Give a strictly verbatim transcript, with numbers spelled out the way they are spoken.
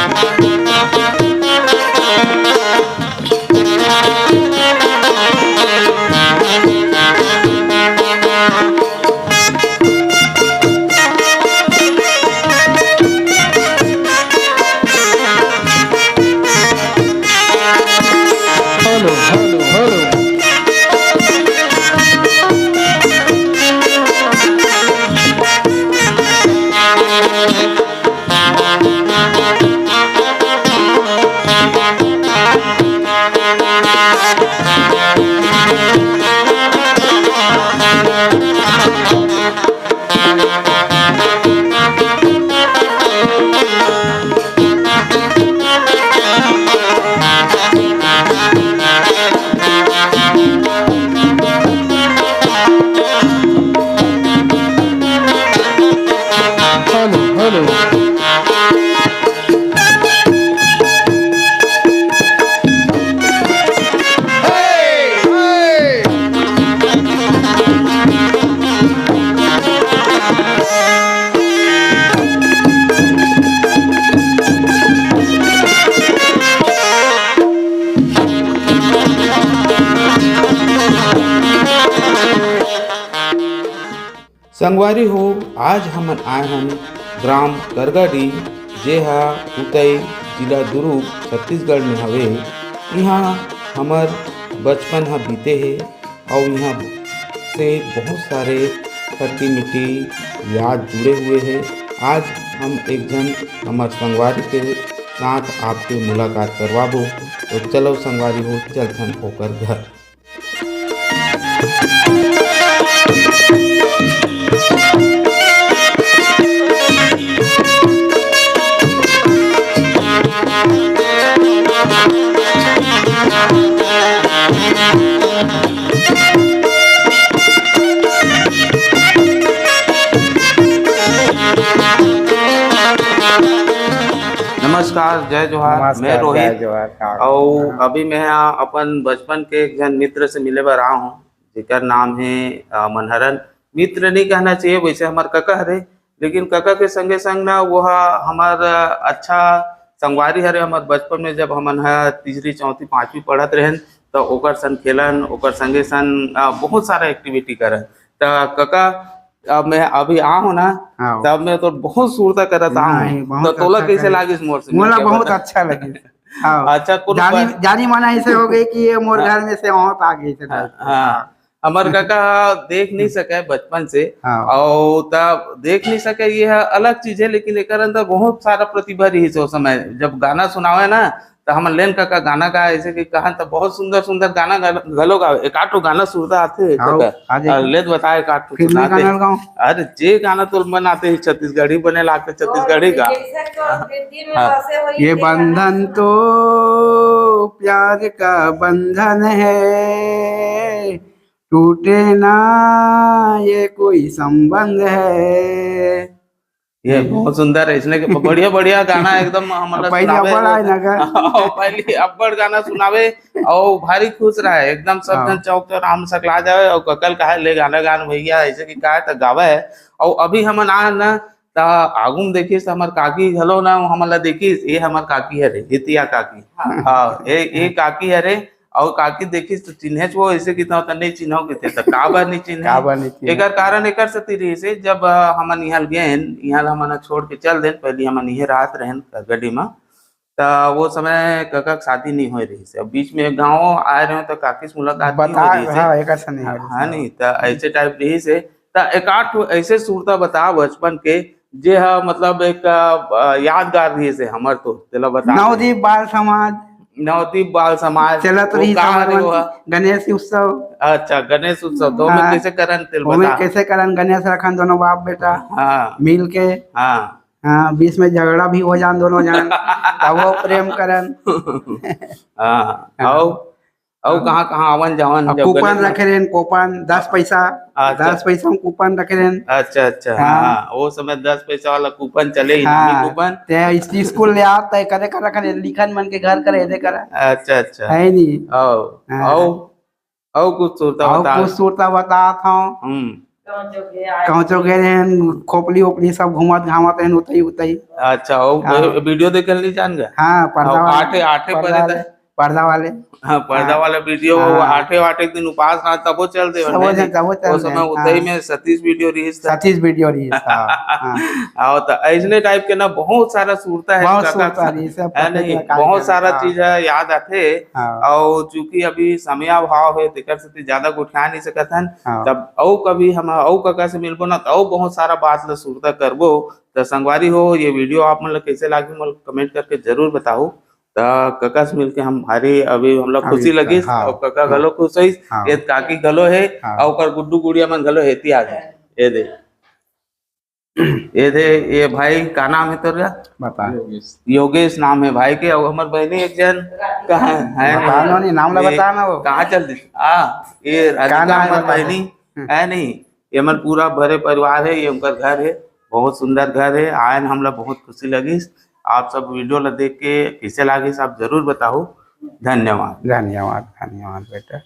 Hello, hello, hello. Hello, hello. संगवारी हो, आज हमन आए हन ग्राम करगाडीह, जे ह उतई, जिला दुरूग, छत्तीसगढ़ में हवे। इहाँ हमर बचपन ह बीते हे अउ इहाँ से बहुत सारे खट्टी मीठी याद जुड़े हुए हे। आज हम एक झन हमर संगवारी के साथ आपके मुलाकात करवाबो। तो चलो संगवारी हो, चलथन ओकर घर। नमस्कार, जय जोहार, नमस्कार, मैं रोहित। जय जोहार, का अउ करना? अभी मैं हा अपन बचपन के एक झन मित्र से मिले बर आए हूँ, जेकर नाम हे, अ, मनहरन। मित्र नहीं कहना चाहिए, वैसे हमर कका हरे, लेकिन कका के संगे संग ना वो ह हमर, अ, अच्छा संगवारी हरे। हमर बचपन में जब हमन ह तीसरी, चौथी, पांचवी पढ़त रहेन, त ओकर संग खेलन, ओकर संगे संग, अ, बहुत सारा activity करन। त कका, अब मैं अभी आ हूँ ना, हाँ। तब मैं तो बहुत सुरता करत आ हूँ। नहीं, बहुत तो तोला अच्छा कैसे लगिस। लागिस मोर से मोला मिलके बहुत बता? अच्छा लगिस। हाँ। अच्छा, कोनो जानी, बात? जानी माना ऐसे हो गई कि ये मोर हाँ। घर में से औंत आ गई से हाँ, type के। हाँ। हाँ। हमर काका देख नहीं सके बचपन से, हाँ। अउ तब देख नहीं सके, ये ह अलग चीज है, लेकिन एकर अंदर बहुत सारा प्रतिभा रहिस ओ समय। जब गाना सुनावे ना, त हमन लेन काका गाना गाए, ऐसे कि कहन त बहुत सुंदर सुंदर गाना गा-, घलो गावे। एक आध ठो गाना सुरता आथे आओ, काका? आ जाइए। अ, ले त बताए एक आध ठो फिल्मी सुनाते। गाना गाओ। अरे, जे गाना तोर मन आते ही छत्तीसगढ़ी बने लागते, छत्तीसगढ़ी गा। जैसे तो हाँ। दिल में हाँ। बसे हुए ये ये गाना बंधन सुना। तो प्यार का बंधन है, टूटे ना ये कोई संबंध है। ये बहुत सुंदर है, इसने के बढ़िया, बढ़िया गाना एकदम हमला पहले सुनावे। अब्बड़ आए ना गा। अउ पहले अब्बड़ गाना सुनावे, अउ भारी खुश रहे, एकदम सब हाँ। जन चौक चौराहा में सकला जावे, अउ कका ल कहे, "ले गाना गान भैया," ऐसे कि कहे त गावे है। अउ अभी हमन आए ना, त आगू में देखिस, त हमर काकी घलो ना, हमन ला देखिस, "ये हमर काकी हरे, इतिया काकी।" हाँ। हाँ, ए, ए हाँ। काकी हरे, अउ काकी देखिस त चिन्हेच वो, ऐसे कि त नहीं चिन्हव कहिथे, त काबर नहीं चिन्हे? काबर नहीं चिन्हे? एकर कारण एकर सेती रहिस हे, जब, अ, हमन इहाँ ल गेन, इहाँ ल हमन ह छोड़ के चल देन, पहली हमन इहे राहत रहेन गड्डी म, त वो समय कका के शादी नहीं होए रहिस हे। अब बीच में गाँव आए रहे त काकी से मुलाकात नहीं बता, होए रहिस हे। हाँ, एकर से नहीं हाँ, होए रहिस हाँ, हे। नहीं, त ऐसे type रहिस हे। त एक आध ठो ऐसे सुरता बता बचपन के, जे ह मतलब एक, अ, यादगार रहिस हे हमर तो, तेला बता दे। नवदीप बाल समाज। नवदीप बाल समाज, चलत वो रहिस का हमर हरे मन वो? के गणेश उत्सव। अच्छा, गणेश उत्सव, तो ओमे हाँ। कैसे करन, तेल ओमे बता। कैसे करन, गणेश रखन दोनों बाप बेटा हाँ। मिल के। हाँ। हाँ, बीच में झगड़ा भी हो जान दोनों जन, तब वो प्रेम करन। हाँ, हाँ। अउ अउ हाँ। कहाँ, कहाँ आवन जावन अब जब कूपन गणेश रखे रहेन, कूपन, दस पैसा, अच्छा। दस पैसा में कूपन रखे रहेन। अच्छा, अच्छा, हाँ। हाँ, वो समय दस पैसा वाला कूपन चले ही, हाँ। कूपन। ते इस-, स्कूल ले आत, ते करे कर रखे रहेन, लिखन मन के घर करे, दे कर। अच्छा, अच्छा। है नी? अउ, हाँ। अउ, अउ कुछ सुरता अउ बता। कुछ सुरता बतात हूँ। हम्म। कहूँ चौक गए रहेन, खोपली ओपली सब घूमत घामत रहेन, उतई उतई। अच्छा, वो हाँ। वीडियो देखे नहीं जान गए? हाँ, पर्दा हाँ, वाले, आठे, आठे पर्दा परे वाले, था। पर्दा वाले। हाँ, पर्दा हाँ। वाला वीडियो, वो हाँ। आठे, आठे दिन उपास रहा, तबो चल दे, सबो नहीं, चल, नहीं। तबो चल वो दे, समय उतई हाँ। में सतीश वीडियो रिलीज था। सतीश वीडियो रिलीज था, हाँ। हाँ, तो ऐसने टाइप के ना बहुत सारा सूरता है बहुत काका, सूरता है, ये सब है पता नहीं, चला, बहुत सारा हाँ। चीज है, याद आथे। हाँ। और चूंकि अभी समय अभाव है, तेकर सेती ज्यादा गोठिया नहीं सकत हन। हाँ। तब अउ कभी हम अउ काका से मिलबो ना, तो अउ बहुत सारा बात ला सुरता करबो। त संगवारी हो, ये वीडियो आप मन ला कैसे लागी, मोला कमेंट करके जरूर बताओ। त काका से मिलके हम भारी, अभी हमला अभी खुशी लगिस, हाँ, और काका हाँ। घलो खुश होइस, हाँ। ये काकी घलो है, हाँ। और ओकर गुड्डू गुड़िया मन घलो हेती आ गए। ये दे, ये दे, ये भाई का नाम है तोरा? बता। योगेश। योगेश नाम है भाई के, और हमर बहनी एक जन कहाँ है? बता ना, नहीं, नाम ला ये बता ना वो। कहाँ चल दी? आ, ये का राधिका नाम हमर बता? बहनी हम्म। है नहीं, ये हमर पूरा भरे परिवार है, ये उनकर घर है, बहुत सुंदर घर है। आयन हमला बहुत खुशी लगिस। आप सब वीडियो ला देख के कैसे लागिस, आप जरूर बताओ। धन्यवाद। धन्यवाद, धन्यवाद बेटा।